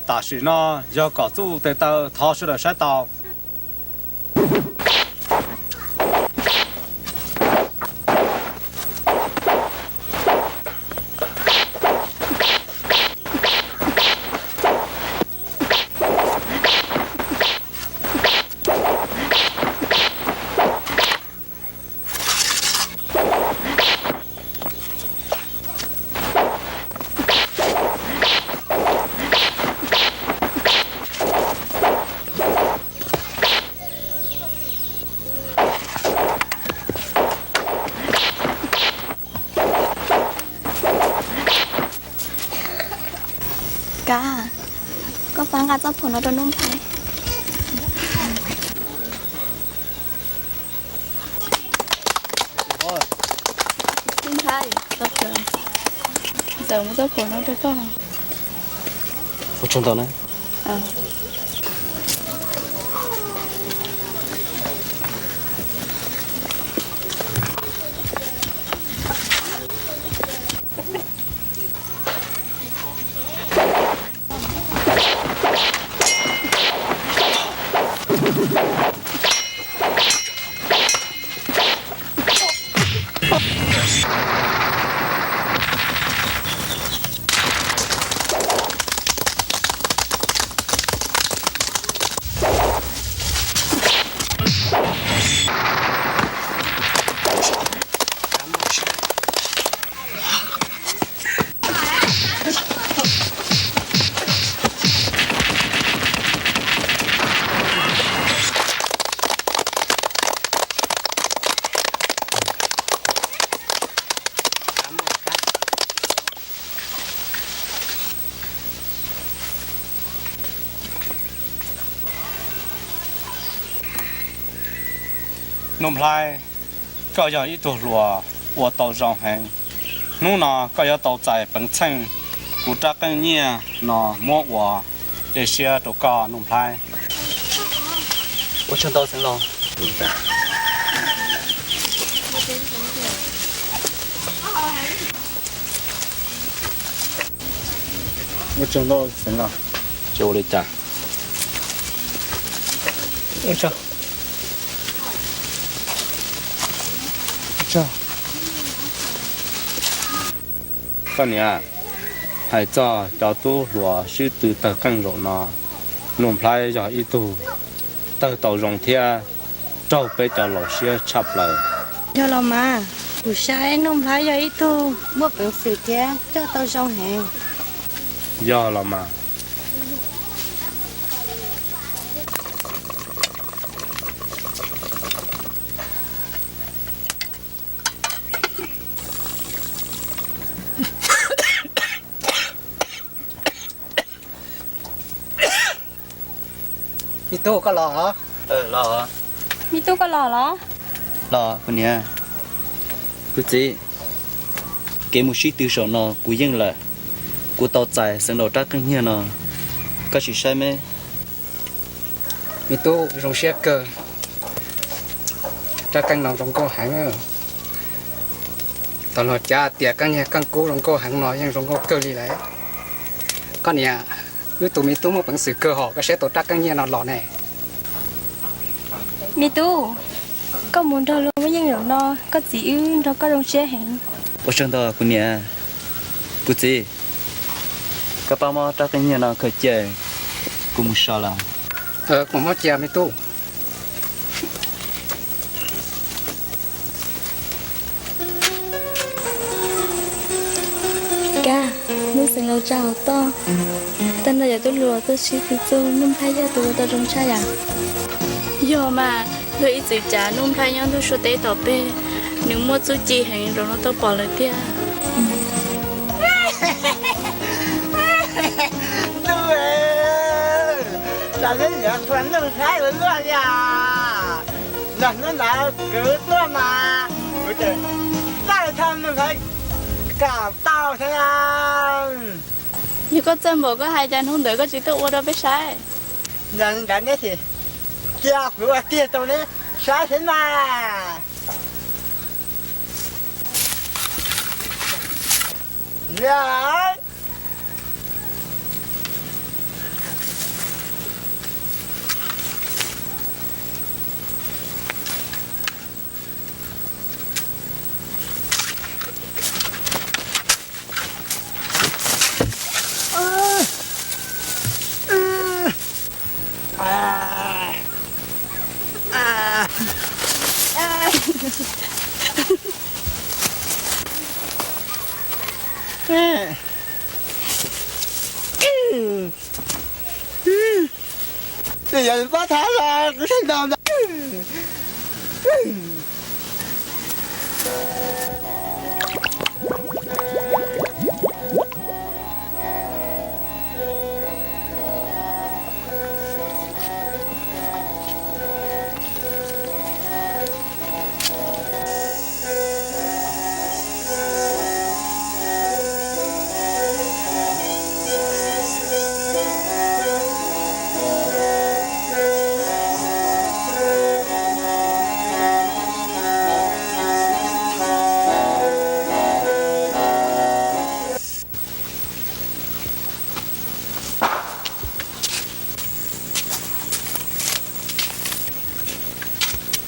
Tam sim no yog kom txuj tes taw thov sawv daws saib tau. Kab, koj pab nqa txoj phuam no rau Nuj Nplhaib. Nuj Nplhaib, txawm muab txoj phuam no rau koj. Ua tsaug ntau na. Nuj Nplhaib, koj yog ib tug hluas ua tau zoo heev. Hnub no koj yuav tau txais peev txheej kuv rab qeej nyiaj no muab ua tej siab rau koj Nuj Nplhaib. Ua tsaug ntau xeev laus. Ua tsaug ntau xeev laus. Tsis ua li cas. Ua tsaug. Koj niam, hais txog cov tub hluas sib tw tawg qeej zaum no, Nuj Nplhaib yog ib tug tawg tau zoo thiab raug peb cov laus siab tshaj plaws. Yog los mas, kuv saib Nuj Nplhaib yog ib tug muaj peev xwm thiab coj tau zoo heev. Yog los mas. Me tub, koj los? Me tub, koj los los? Los kuv niam. Kuv txiv, kev mus sib tw zaum no kuv yeej lawm. Kuv tau txais xeev laus rab qeej nyiaj no, koj sim saib me. Me tub, zoo siab kawg. Rab qeej no zoo nkauj heev. Tau los cav tias qeej nyiaj qeej kub zoo nkauj heev no yeej zoo nkauj kawg li lawm. Koj niam, wb tus me tub muaj peev xwm kawg hos, koj saib tau rab qeej nyiaj no los ne. Me tub, koj mus nrog luag muaj yeej zaum no, koj txiv wb nrog koj zoo siab heev. Ua tsaug ntau kuv niam. Kuv txiv, koj pab muab rab qeej nyiaj no khaws cia, kuv mus so lawm. Kuv muab cia me tub. Kab, hnub xeev laus tsa hauv toj, tag nrho cov tub hluas tuaj sib tw txug Nuj Nplhaib yog tus ua tau zoo tshaj yam. Yog mas, luag ib txwm cav Nuj Nplhaib nyob ntuj suav teb tom peg, nws muaj txuj ci heev, zaum no tau pom lawm tiag. Ntuj, tam sim no yuav txhua Nuj Nplhaib ua luaj li os. Nag hnub ntawd kuv tuaj mas kuv tseem txawj thaum Nuj Nplhaib kom tau thiab. Yog koj txawj npaum koj hais cas hnub ntawd koj tsis tuaj ua rau peb saib? Yog li ntawd neb sim cia kuv ua kiag rau neb saib thiab mas. Yog. Yog pab thab los kuv sab ntaus ntawd.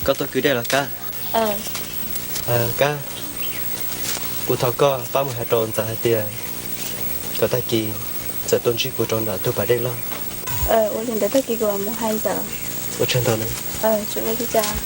Koj tuaj kwv dej los Kab? Kab, kuv thov koj pab mus hais rau Ntxawm hais tias kom tag kis txawm tuaj ntsib kuv rau nram tus pas dej loj. Ua li ntawd tag kis kuv mam mus hais Ntxawm. Ua tsaug ntau na. Tsis ua li cas.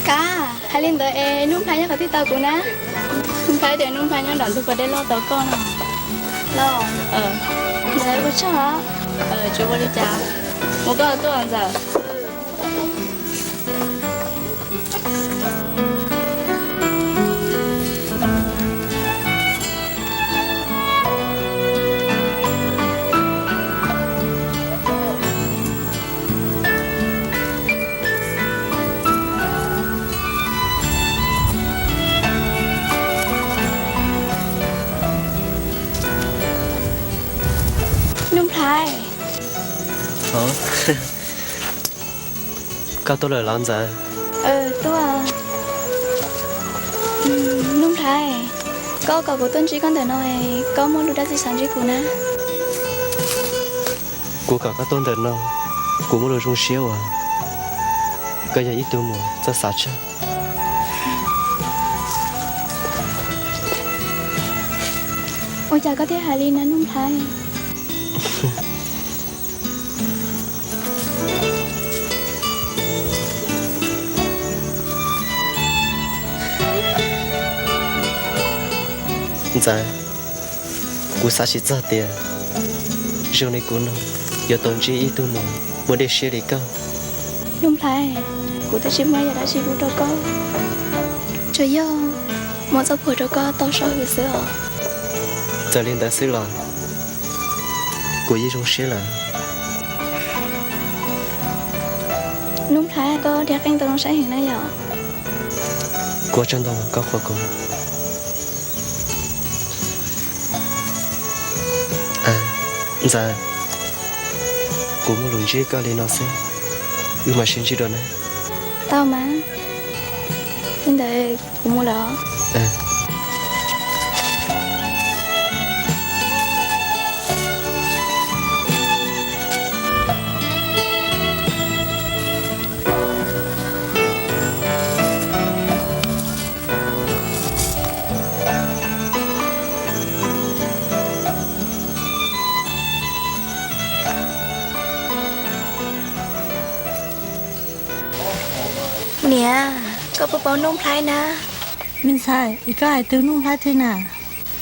Kab, hais li ntawd es Nuj Nplhaib nyob qhov twg tau kuv na? Nuj Nplhaib tias Nuj Nplhaib nyob nram ntug pas dej loj tau koj no. Los, ntawd ua tsaug os. Tsis ua li cas, mus koj tuaj Ntxawm. Nuj Nplhaib. Koj tuaj lawm los Ntxawm? Tuaj. Nuj Nplhaib, koj kom kuv tuaj ntsib koj ntawm no, koj muaj lus dab tsi xav ntsib kuv na? Kuv kom koj tuaj ntawm no, kuv muaj lus zoo siab uas koj yog ib tug muam txawj xav tshaj. Ua cas koj thiaj hais li na Nuj Nplhaib? Ntxawm, kuv xav tsis txog tias zoo li kuv no yuav tau ntsib ib tug muam muaj dej siab li koj. Nuj Nplhaib, kuv twb tsis muaj yam dab tsi pub rau koj, tsuas yog muab txoj phuam rau koj tau saib hwv xwb os. Txawm li ntawd xwb los kuv yeej zoo siab lawm. Nuj Nplhaib, koj dhia qeej tau zoo saib heev na yom. Kuv ua tsaug ntau koj qhuas kuv. Ntxawm, kuv muaj lus ntsib koj li no xwb, wb mam sib ntsib dua na. Tau mas, li ntawd kuv mus lawm. Niam, koj puas paub Nuj Nplhaib na? Me ntxhais, koj hais tus Nuj Nplhaib twg na?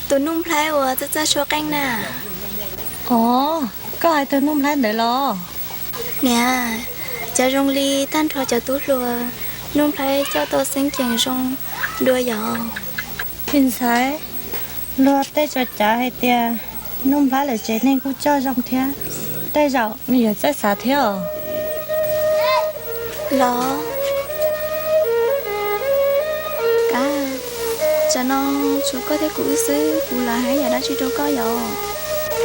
Tus Nuj Nplhaib uas txawj txawj tshuab qeej na. Os, koj hais tus Nuj Nplhaib ntawd los? Niam, cov zoo li tag nrho cov tub hluas, Nuj Nplhaib coj tau xeeb ceem zoo dua yom. Me ntxhais, luag tej tsa cav hais tias Nuj Nplhaib lawm tsev neeg kuj coj zoo thiab, tej zaum nws yuav txawj xav thiab os. Los. Ntawm no tshuav koj thiab kuv wb xwb, kuv lam hais yam dab tsi rau koj yom?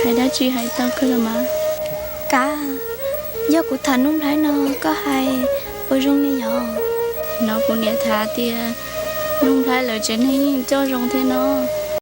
Hais dab tsi hais tau kawg los mas. Kav, yog kuv tham Nuj Nplhaib no koj hais puas zoo li yom? Hnov kuv niam tham tias Nuj Nplhaib lawv tsev neeg yeej coj zoo thiab no.